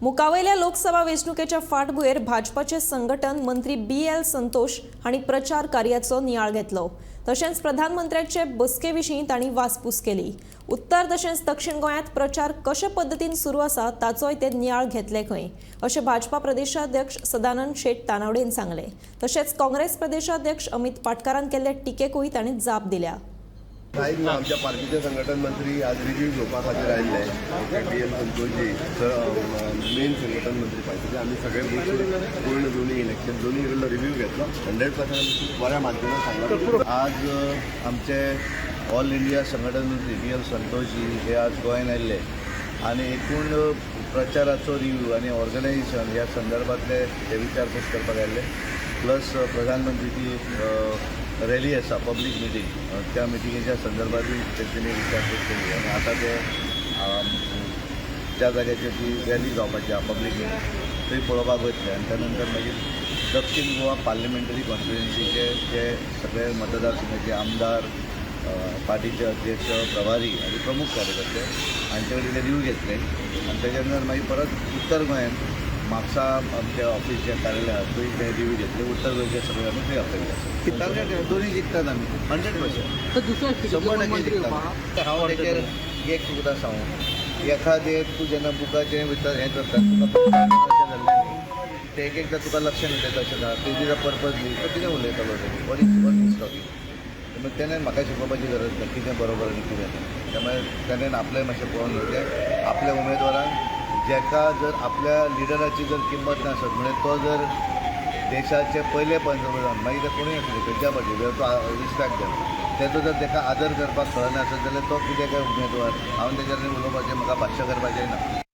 मुखावयल्या लोकसभा वेंचणुकेच्या फाटभुंयेर भाजपाचे संघटन मंत्री बी एल संतोष हांणी प्रचार कार्याचो नियाळ घेतलो. तशेंच प्रधानमंत्र्याचे बसके विशीं तांणी वासपूस केली. उत्तर तशेंच दक्षिण गोंयांत प्रचार कशे पद्दतीन सुरू आसा ताचोय ते नियाळ घेतले खंय, अशें भाजपा प्रदेशाध्यक्ष सदानंद शेट तानावडेन सांगलें. तशेंच काँग्रेस प्रदेशाध्यक्ष अमित पाटकारान केल्ले टिकेकूय तांणी जाप दिल्या. कांयच ना, आमच्या पार्टीचे संघटन मंत्री आज रिव्यू घेवपा खातीर आयिल्ले. बी एल संतोषजी मेन संघटन मंत्री पार्टीचे. आमी सगळे बसून पूर्ण दोन्ही इलेक्शन दोन्ही कडलो रिव्यू घेतलो. 100% खूब बऱ्या माध्यमान सांगला. आज आमचे ऑल इंडिया संघटन मंत्री बी एल संतोषजी हे आज गोंयान आयिल्ले आनी एकूण प्रचाराचो रिव्यू आनी ऑर्गनायझेशन ह्या संदर्भातले हे विचारपूस करपाक आयिल्ले. प्लस प्रधानमंत्रीची रॅली आसा, पब्लीक मिटींग, त्या मिटिंगेच्या संदर्भातूय तेंच्यांनी विचारपूस केली. आनी आतां ते ज्या जाग्याचेर ती रॅली जावपाची आहा, पब्लीक मिटींग, थंय पळोवपाक वयतले. आनी त्या नंतर मागीर दक्षीण गोवा पार्लिमेंटरी कॉन्स्टिट्युएन्सीचे जे सगळे मतदारसंघाचे आमदार, पार्टीचे अध्यक्ष, प्रभारी आनी प्रमुख कार्यकर्ते हांचे कडेन ते रिव्यू घेतले. आनी तेच्या नंतर मागीर परत उत्तर गोंयांत म्हापसा आमच्या ऑफिस जे कार्यालय आहा थंय ते रिव्यू घेतले. उत्तर गोंयचे सगळे आमी थंय आपयले आसा. टार्गेट दोन्ही जिखतात आमी, 100%. तर दुसऱ्या 100% मंत्री जिखतात. हांव तेचेर एक तुका सांगू, एखादें तूं जेन्ना बुकाचें विचार हें करता, तुका अशें जाल्लें न्ही, ते एक एकदां तुका लक्षात येता तशें ना. ते दिसा पर्पजली तो कितें उलयतालो, what is talking. त्यामुळे तेणें म्हाका शिकोवपाची गरज ना कितें बरोबर आनी कितें ना. त्यामुळे तेणें आपलें मातशें पळोवन घेवचें. आपल्या उमेदवारांक जेका जर आपल्या लिडराची जर किंमत नासत, म्हणजे तो जर देशाचे पयले पंतप्रधान, मागीर ते कोणूय आसूं, खंयच्या पार्टी तो रिस्पेक्ट द्या, तेजो जर ताका आदर करपाक कळना आसत जाल्यार तो कितें काय उमेदवार? हांव तेजेर उलोवपाचें, म्हाका भाश्य करपाचें ना.